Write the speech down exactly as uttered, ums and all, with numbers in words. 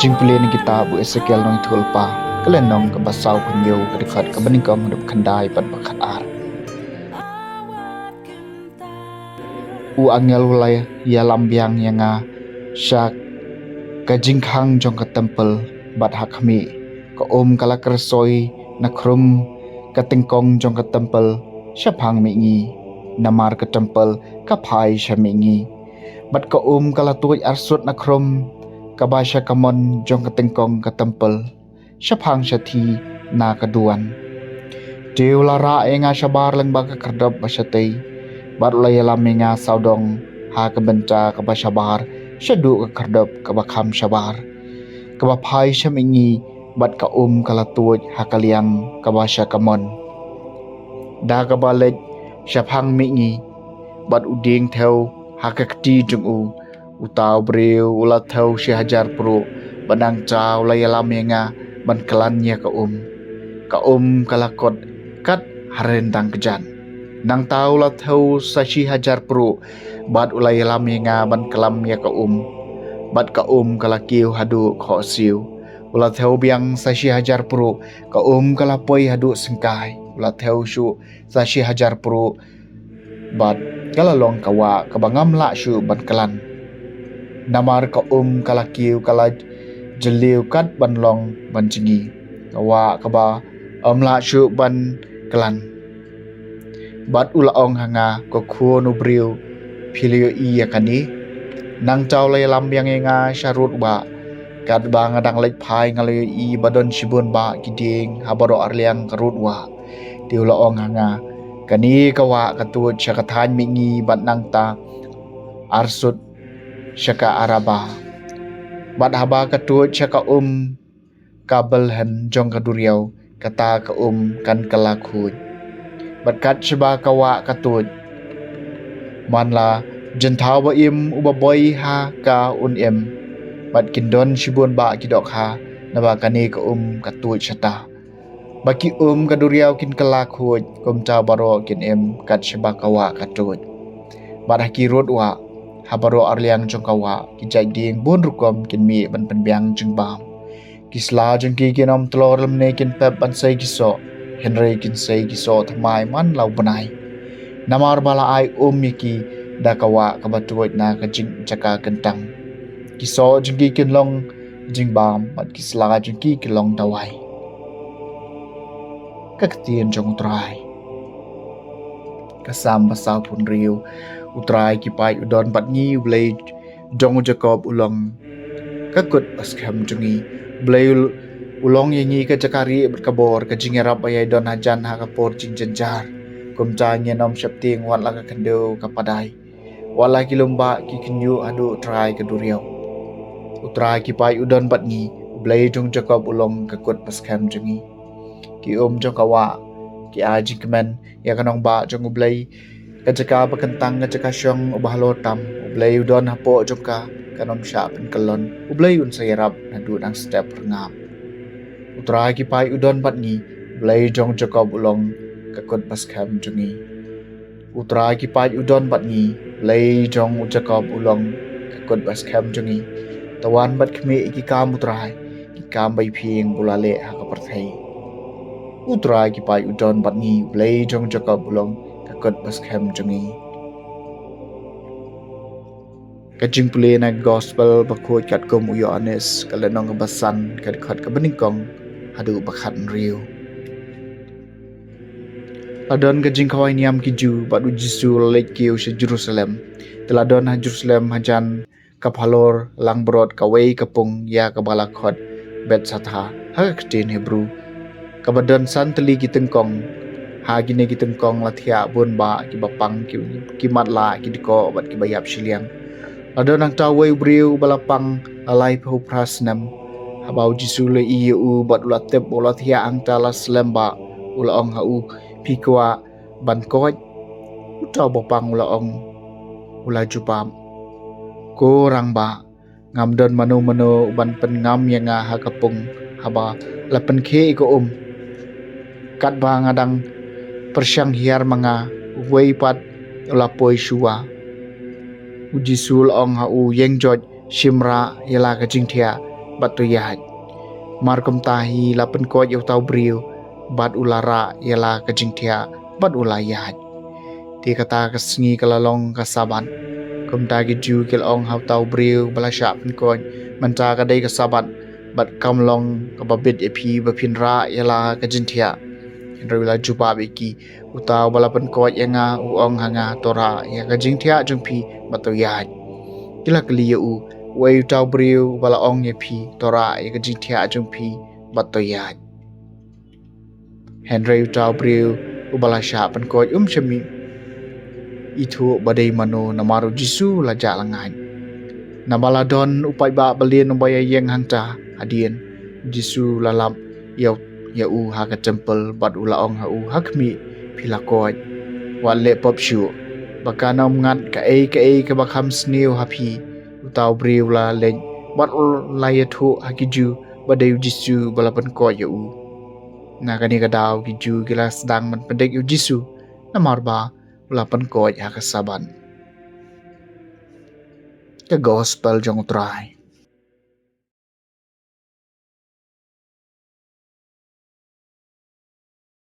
Jingpule na kitab u Esekiel nongïathuhlypa, ka lynnong kaba sawphew hynñiew, ka dkhot kaba nyngkong haduh khyndai bad ba khatar. U angel u la ïalam biang ïa nga sha ka jingkhang jong ka templ, bad ha khmih, ka um ka la kyrsoi na khrum ka tyngkong jong ka templ shaphang mihngi, namar ka templ ka phai sha mihngi. Bad ka um ka la tuid arsut na khrum kaba sha kamon jong ka tyngkong ka templ, shaphang shathie na ka duwan. Te u la rah ïa nga shabar lyngba ka khyrdop ba shatei, bad u la ïalam ïa nga sawdong ha ka bynta kaba shabar shaduh ka khyrdop kaba kham shabar, kaba phai sha mihngi, bad ka um ka la tuid ha ka liang kaba sha kamon da kaba leit shaphang mihngi, bad u dieng thew ha ka kti jong u. Uta u briew u la thew shi hajar pruh, bad nangta u la ïalam ïa nga ban klan ïa ka um. Ka um ka la kot kat ha ryndang kjat. Nangta u la thew sa shi hajar pruh, bad u la ïalam ïa nga ban klam ïa ka um. Bad ka um ka la kiew haduh khohsiew. U la thew biang sa shi hajar pruh, ka um ka la poi haduh syngkai. U la thew shuh sa shi hajar pruh, bad ka la long ka wah kaba ngam lah shuh ban klan. Namar ka um ka la kiew ka la jylliew kat ban long ban jngi, ka wah kaba ym lah shuh ban klan. Bad u la ong ha nga, ko khun u briew, phi la ïohi ïa kane? Nangta u la ïalam biang ïa nga sha rud wah. Katba nga dang leit phai nga la ïohi ba don shibun bah ki dieng ha baroh arliang ka rud wah. Te u la ong ha nga, kane ka wah ka tuid sha ka thaiñ mihngi bad nangta arsut sha ka Araba. Bad haba ka tuid sha ka um ka Belhen jong ka duriaw, kata ka um kan kylla khuid. Bad kat shaba ka wah ka tuid, man la jynthaw ba im uba boi ha ka un im. Bad kin don shibun bah ki dohkha, naba kane ka um ka tuid shata. Ba ki um ka duriaw kin kylla khuid, kumta baroh kin im kat shaba ka wah ka tuid. Bad ha ki rud wah, ha baroh arliang jong ka wah, ki jait dieng bun rukom kin mih ban pynbiang jingbam. Ki sla jong ki kin ym tlor lymne kin pep ban sei ki soh, hynrei kin sei ki soh thymmai man la u bnai. Namar ba la ai um ïa ki da ka wah kaba tuid na ka jing jaka kyntang. Ki soh jong ki kin long jingbam, bad ki sla jong ki kin long dawai. Ka ktien jong U Trai. Ka Salm ba sawphew hynriew. U Trai ki paid u don bad ngi, U Blei jong u Jakob u long ka kut ba skhem jong ngi. U Blei u long ïa ngi ka jaka rieh bad ka bor, ka jingïarap ba ïai don hajan ha ka por jingjynjar. Kumta ngin ym sheptieng wat la ka khyndew ka padai, wat la ki lum bah ki khynñiuh haduh trai ka duriaw. U Trai ki paid u don bad ngi, U Blei jong u Jakob u long ka kut ba skhem jong ngi. Ki um jong ka wah ki ai jingkmen ïa ka nongbah jong U Blei, ka jaka ba kyntang, ka jaka shong uba halor tam. U Blei u don hapoh jong ka, kan ym shah pynkyllon. U Blei un sa ïarap naduh dang step rngap. U Trai ki paid u don bad ngi, U Blei jong u Jakob u long ka kut ba skhem jong ngi. U Trai ki paid u don bad ngi, U Blei jong u Jakob u long ka kut ba skhem jong ngi. To wan bad khmih ïa ki kam U Trai, ki kam ba iphieng ba u la leh ha ka pyrthei. U Trai ki paid u don bad ngi, U Blei jong u Jakob u long ka kut ba skhem jong ngi. Ka jingpule na ka Gospel ba khuid katkum u Ïoannis, ka lynnong kaba san, ka dkhot kaba nyngkong haduh ba khathynriew. La don ka jingkhawai niam ki Jiw, bad U Jisu u la leit kiew sha Jerusalem. Te la don ha Jerusalem hajan ka phalor langbrot kawei ka pung, ïa kaba la khot Bethsatha ha ka ktien Hebru, kaba don san tylli ki tyngkong. Ha kine ki tyngkong la thiah bun bah kiba pang, ki, ki matlah, ki dkoh, bad kiba ïap shiliang. La don hangta uwei u briew uba la pang la laiphew phra snem. Haba U Jisu u la ïohi ïa u bad u la tip ba u la thiah hangta la slem bah, u la ong ha u, phi kwah ban koit? Uta uba pang u la ong, u la jubab, ko rangbah, ngam don mano mano uban pynngam ïa nga ha ka pung haba la pynkhih ïa ka um. Katba nga dang pyrshang hiar ma nga, uwei pat u la poi shuwa. U Jisu u la ong ha u, ïeng joit, shim rah ïa la ka jingthiah, bad to ïaid. Mar kumta hi la pynkoit ïa uta u briew, bad u la rah ïa la ka jingthiah, bad u la ïaid. Te kata ka sngi ka la long ka Sabbath. Kumta ki Jiw ki la ong ha uta u briew ba la shah pynkoit, mynta ka dei ka Sabbath, bad kam long kaba bit ïa phi ba phin rah ïa la ka jingthiah. Hynrei u la jubab ïa ki, uta uba la pynkoit ïa nga u ong ha nga, to rah ïa ka jingthiah jong phi bad to ïaid. Ki la kylli ïa u, uei uta u briew uba la ong ïa phi, to rah ïa ka jingthiah jong phi bad to ïaid. Hynrei uta u briew uba la shah pynkoit um shym ithuh ba dei mano, namar u Jisu la jah lyngngai. Naba la don u paidbah balian uba ïaïeng hangta hadien, u Jisu la lap ïa u, ïa u ha ka templ bad u la ong ha u, ha khmih, phi la koit. Wat leh pop shuh, ba kan ym ngat kaei kaei kaba kham sniew ha phi. Uta u briew u la leit bad u la ïathuh ha ki Jiw ba dei u Jisu ba la pynkoit ïa u. Na kane ka daw ki Jiw ki la sdang ban pyndik ïa u Jisu, namar ba u la pynkoit ha ka Sabbath. Ka Gospel jong u Trai.